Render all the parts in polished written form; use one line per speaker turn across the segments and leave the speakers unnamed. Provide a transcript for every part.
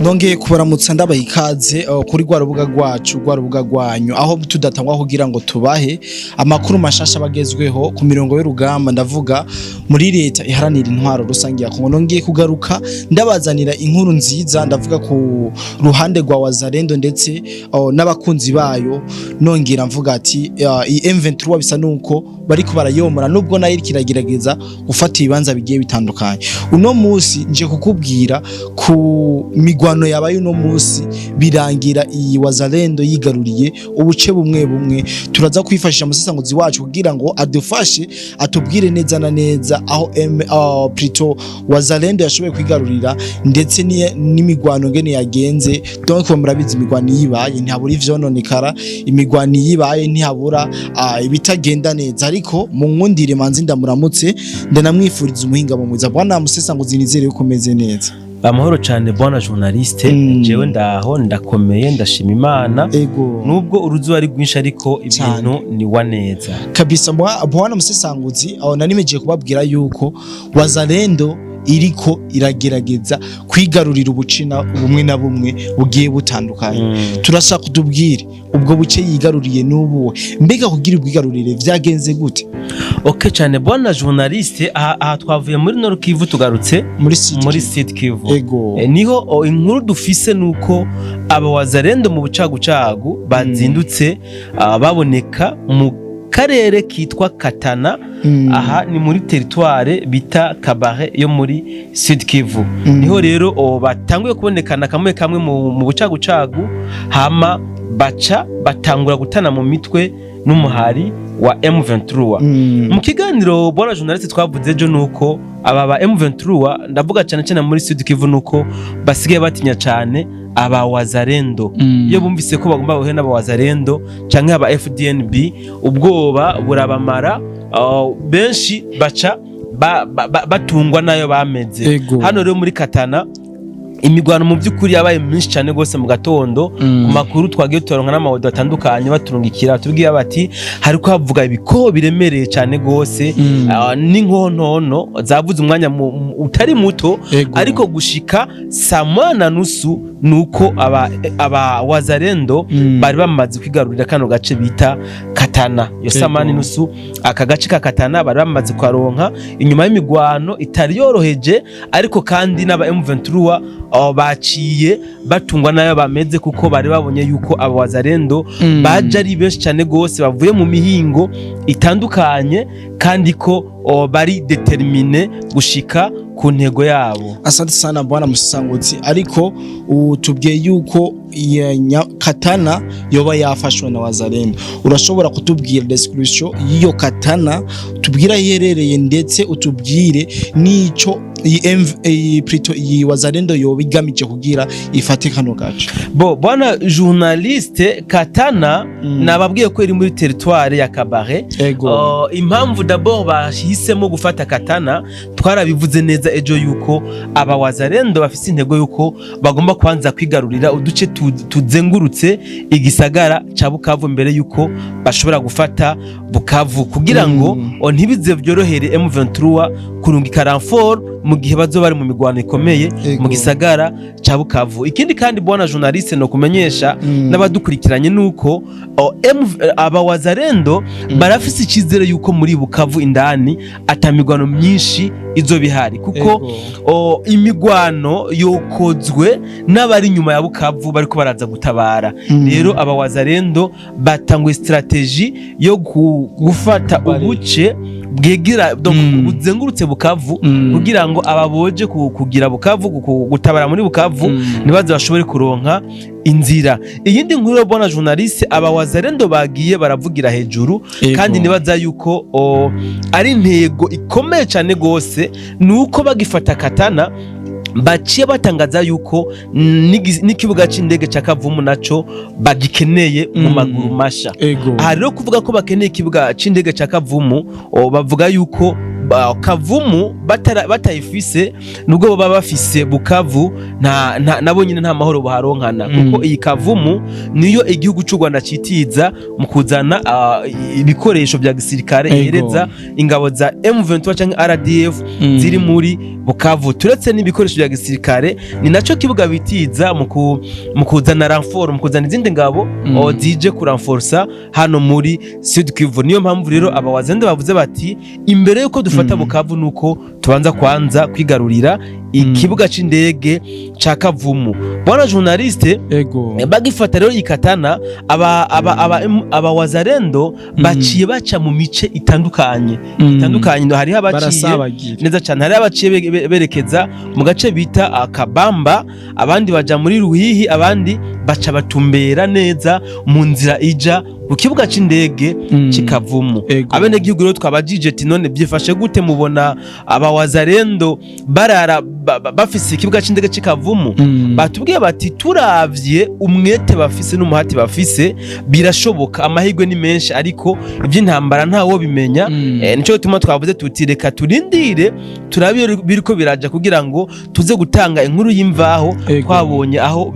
Nongeye kubaramutsa, ndabaha ikaze kuri rwa rubuga rwacu, rwa rubuga rwanyu, aho tudatangwa kugira ngo tubahe amakuru mashasha bagezweho ku mirongo y'urugamba, ndavuga muri Leta Iharanira Intwaro Rusange ya Kongo. Nongeye kugaruka ndabazanira inkuru nziza, ndavuga ku ruhande rwa Wazalendo ndetse n'abakunzi bayo. Nongera mvuga ati iyi M23 bisa nuko bariko barayomora, nubwo nayo iriko iragerageza gufata ibibanza bigiye bitandukanye. Uno musi nje kukubwira ku migwano yabaye uno musi, birangira iyi Wazalendo yigaruriye ubuce bumwe bumwe. Turaza kwifashisha umusesanguzi wacu kugira ngo adufashe, atubwire neza na neza aho plutôt Wazalendo yashoboye kwigarurira, ndetse n'imigwano ngene yagenze. Donc murabizi, imigwano yibaye ntihabura ivyononekara, imigwano yibaye ntihabura ibitagenda neza. Ariko mu nkundire manzi ndamuramutse, ndanamwifuriza umuhingamo mwiza. Bwana Musesanguzi, nizere yuko umeze neza.
Amahoro cyane, bwana journaliste. Jewe ndaho, ndakomeye, ndashima Imana. Nubwo uruzuba ari rwinshi, ariko ibintu ni wa neza.
Kabisa, bwana Musesanguzi, aho nari kubabwira yuko Wazalendo iriko iragerageza kwigarurira ubucina bumwe na bumwe bugiye butandukanye. Turashaka kutubwire ubwo buce yigaruriye n'ubuwe, mbega kugira ubwigarurire vyagenze gute?
OK cyane, bwana journaliste. Aha twavuye muri Nord Kivu, tugarutse
muri Sud.
Muri Sud Kivu. Niho inkuru dufise nuko aba Wazalendo mu bucagucagu bazindutse, baboneka mu karere kitwa Katana. Aha ni muri territoire bita Kabare yo muri Sud Kivu. Niho rero batanguye kubonekana kamwe kamwe mu bucagucagu, hama baca batangura gutana mu mitwe n'umuhari wa M23. Mu kiganiro, bwana journaliste, twavuze ejo nuko aba ba M23, ndavuga cyane cyane muri Sud Kivu, nuko basigaye batinya cyane aba Wazalendo. Iyo bumvise ko bagomba bahuye n'aba Wazalendo canke aba FDNB, ubwoba burabamara, benshi baca batungwa nayo bameze. Hano rero muri Katana, imigwano mu by'ukuri yabaye myinshi cyane rwose mu gatondo. Ku makuru twagiye turonka n'amawodo atandukanye baturungikira, batubwira bati hariko havuga ibikoho biremereye cyane rwose, n'inkontono zavuze umwanya utari muto. Ariko gushika saa 1:30 nuko aba Wazalendo bari bamaze kwigarurira kano gace bita Katana. Yo saa 1:30 aka gace ka Katana bari bamaze kukaronka inyuma y'imigwano itari yoroheje. Ariko kandi n'aba M23 baciye batungwa nayo bameze, kuko bari babonye yuko aba Wazalendo baje ari benshi cyane gose, bavuye mu mihingo itandukanye, kandi ko bari déterminés gushika ku ntego yabo.
Asante sana, bwana Musanguzi. Ariko utubwiye yuko iya Katana yoba yafashwe na Wazalendo. Urashobora kutubwira description y'iyo Katana, tubwira aho iherereye, ndetse utubwire n'ico iyi MV, iyi plutôt iyi Wazalendo yoba igamije kugira ifate kano gace?
Bo, bwana journaliste, Katana nababwiye ko iri muri territoire ya Kabare. Impamvu d'abord bahisemo gufata Katana, twarabivuze neza ejo yuko aba Wazalendo bafise intego yuko bagomba kwanza kwigarurira uduce tuzengurutse igisagara ca Bukavu mbere yuko bashobora gufata Bukavu, kugira ngo ntibize byorohere M23 kurungika renfort mu gihe bazoba bari mu migwano ikomeye mu gisagara ca Bukavu. Ikindi kandi, bwana journaliste, no kumenyesha n'abadukurikiranye nuko aba Wazalendo barafise icyizere yuko muri Bukavu indani atamigwano myinshi izo bihari, kuko imigwano yokozwe n'abari inyuma ya Bukavu bariko baraza gutabara. Rero aba Wazalendo batanguye stratégie yo gufata ubuce bwegera, donc buzengurutse Bukavu, kugira ngo ababoje kugira Bukavu, gutabara muri Bukavu, ntibaze bashobore kuronka inzira. Iyindi nkuru yo, bwana journaliste, aba Wazalendo bagiye baravugira hejuru, kandi nibaza yuko ari intego ikomeye cyane gose, nuko bagifata Katana baciye batangaza yuko n'ikibuga c'indege ca Kavumu naco bagikeneye mu maguru masha. Aha rero kuvuga ko bakeneye ikibuga c'indege ca Kavumu, bavuga yuko Kavumu batayifise, nubwo baba bafise Bukavu, nta nabo nyine nta mahoro baharonkana, kuko iyi Kavumu niyo igihugu cy'u Rwanda citiza mu kuzana ibikoresho vya gisirikare ihereza ingabo za M23 canke RDF ziri muri Bukavu. Turetse n'ibikoresho vya gisirikare, ni naco kibuga bitiza mu kuzana renfort, mu kuzana izindi ngabo zije kuranforsa hano muri Sud Kivu. Niyo mpamvu rero aba Wazalendo bavuze bati: "Imbere yuko dufata Bukavu, nuko tubanza kwanza kwigarurira ikibuga c'indege ca Kavumu." Bwana journaliste, bagifata rero ikatana, aba Wazalendo baciye baca mu mice itandukanye itandukanye. Hariho abaciye
Barasabagira.
Neza cyane. Hariho abaciye berekeza mu gace bita Kabamba, abandi baja muri Ruhihi, abandi baca batumbera neza mu nzira ija ku kibuga c'indege c'Ikavumu. Abenegihugu rero twabajije ati: "None byifashe gute? Mubona aba Wazalendo barara bafise ikibuga c'indege c'Ikavumu?" Batubwiye bati: "Turavye umwete bafise n'umuhati bafise, birashoboka, amahirwe ni menshi, ariko iby'intambara ntawo bimenya." Nico gituma twavuze tuti: "Reka turindire turabe iyo biriko biraja, kugira ngo tuze gutanga inkuru y'imvaho twabonye aho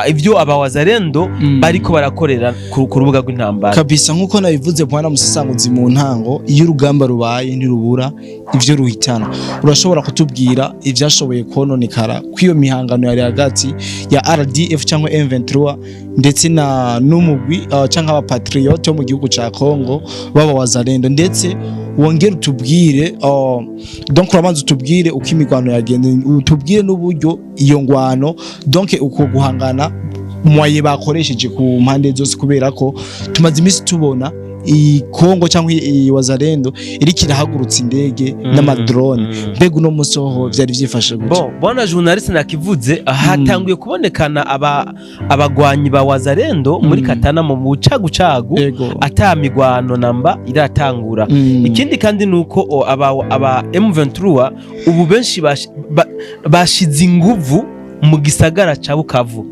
ivyo abawazalendo bariko barakorera ku rubuga rw'intambara."
Kabisa, nkuko nabivuze, bwana musasanguzi, mu ntango, iyo urugamba rubaye ntirubura ivyo ruhitana. Urashobora kutubwira ivyashoboye kononekara kw'iyo mihangano yari hagati ya RDF cyangwa M23 ndetse na n'umugwi cyangwa abapatriote bo mu gihugu ca Congo baba Wazalendo? Ndetse wongere utubwire, donc urabanza utubwire uko imigwano yagenze, utubwire n'uburyo iyo ngwano, donc uko guhangana moyens bakoresheje ku mpande zose, kubera ko tumaze iminsi tubona iyi Kongo cyangwa iyi Wazalendo iriko irahagurutsa indege n'amadrone. Mbega uno munsi hoho vyari vyifashe gute?
Bon, bwana journaliste, nakivuze, hatanguye kubonekana abagwanyi ba Wazalendo muri Katana mu bucagucagu, ata migwano namba iratangura. Ikindi kandi nuko aba M23 ubu benshi bashize inguvu mu gisagara ca Bukavu.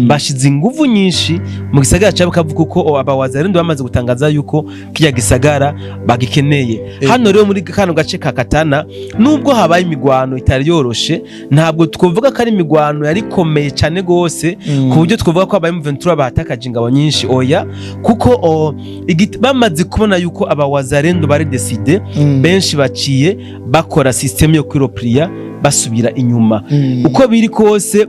Bashize inguvu nyinshi mu gisagara ca Bukavu, kuko aba Wazalendo bamaze gutangaza yuko kirya gisagara bagikeneye. Hano rero muri kano gace ka Katana, nubwo habaye imigwano itari yoroshe, ntabwo twovuga ko ari imigwano yari ikomeye cyane gose ku buryo twovuga ko aba M23 bahatakaje ingabo nyinshi. Oya, kuko bamaze kubona yuko aba Wazalendo bari décidés, benshi baciye bakora système yo kwiropliya, basubira inyuma. Uko biri kose,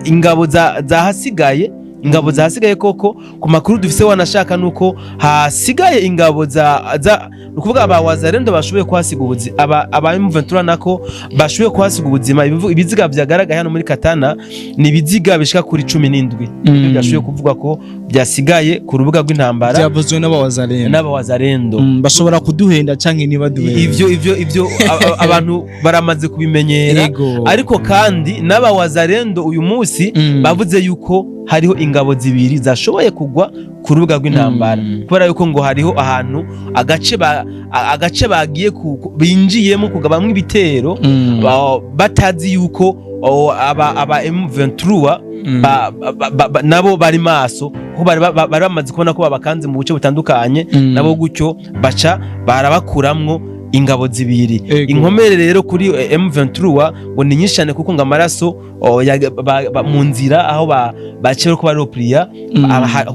ingabo zahasigaye, ingabo zahasigaye koko, ku makuru dufise wanashaka nuko hasigaye ingabo za ni ukuvuga aba Wazalendo bashoboye kuhasiga ubuzima, aba M23 nako bashoboye kuhasiga ubuzima. Ibiziga vyagaragaye hano muri Katana ni ibiziga bishika kuri 17. Nibyo byashoboye kuvuga ko byasigaye ku rubuga rw'intambara.
Byavuzwe n'abawazalendo.
N'abawazalendo.
Bashobora kuduhenda canke ntibaduhende.
Ivyo abantu baramaze kubimenyera. Ariko kandi n'abawazalendo uyu munsi bavuze yuko hariho ingabo zibiri zashoboye kugwa ku rubuga rw'intambara, kubera yuko ngo hariho ahantu agace bagiye binjiyemo kugabamwo ibitero, batazi yuko aba M23 nabo bari maso, kuko bari bamaze kubona ko babakanze mu buce butandukanye. Nabo gutyo baca barabakuramwo ingabo zibiri. Inkomere rero kuri M23 ngo ni nyinshi cyane, kuko ngo amaraso mu nzira aho baciye bariko baropliya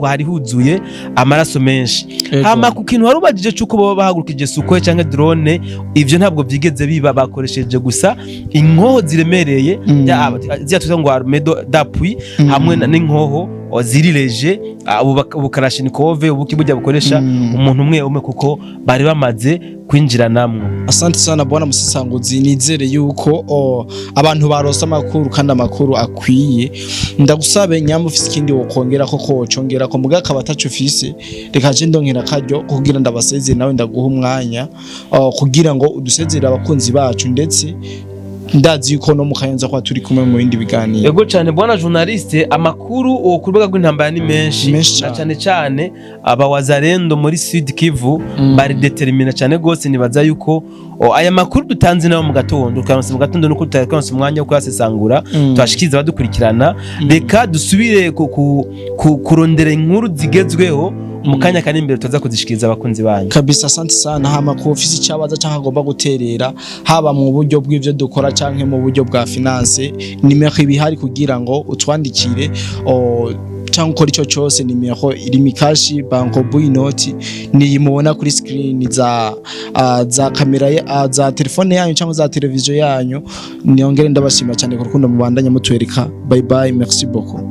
hari huzuye amaraso menshi. Hama ku kintu wari ubajije c'uko baba bahagurukije Sukhoi canke drone, ivyo ntabwo vyigeze biba. Bakoresheje gusa inkoho ziremereye, ziriya twita ngo arme d'appui, hamwe n'inkoho ziri léger, ubu kalashnikov, ubuki burya bukoresha umuntu umwe umwe, kuko bari bamaze kwinjiranamwo.
Asante sana, bwana musasanguzi. Nizere yuko abantu baronse amakuru kandi amakuru akwiye. Ndagusabe nyamba ufise ikindi wokongera ko wocongera ko muga akaba ataco ufise, reka je ndongera akaryo kugira ndabasezere, nawe ndaguha umwanya kugira ngo udusezere abakunzi bacu, ndetse ndazi yuko no mu Kayanza kwa turi kumwe mu bindi biganiro.
Yego cyane, bwana journaliste. Amakuru uwo ku rubuga rw'intambara ni menshi.
Menshi
na
cane.
Cyane cyane aba Wazalendo muri Sud Kivu bari déterminés cyane gose. Nibaza yuko aya makuru dutanze nabo mu gatondo, tukaronse mu gatondo, nuko tutaronse umwanya wo kuyasesangura, twashikiriza abadukurikirana. Reka dusubire kurondera inkuru zigezweho. Mu kanya kari imbere tuza kuzishikiriza abakunzi banyu.
Kabisa, asante sana. Hama ku ofisi cyabaza canke agomba guterera, haba mu buryo bw'ivyo dukora canke mu buryo bwa finance, nimero ibihari kugira ngo utwandikire cyangwa ukora ico cyose. Nimero iri Lumicash, Bancobu, inoti ni mubona kuri screen za kamera za telefone yanyu cyangwa za televiziyo yanyu. Niyongere ndabashima cyane ku rukundo mubandanya mutwereka. Bye bye, merci beaucoup.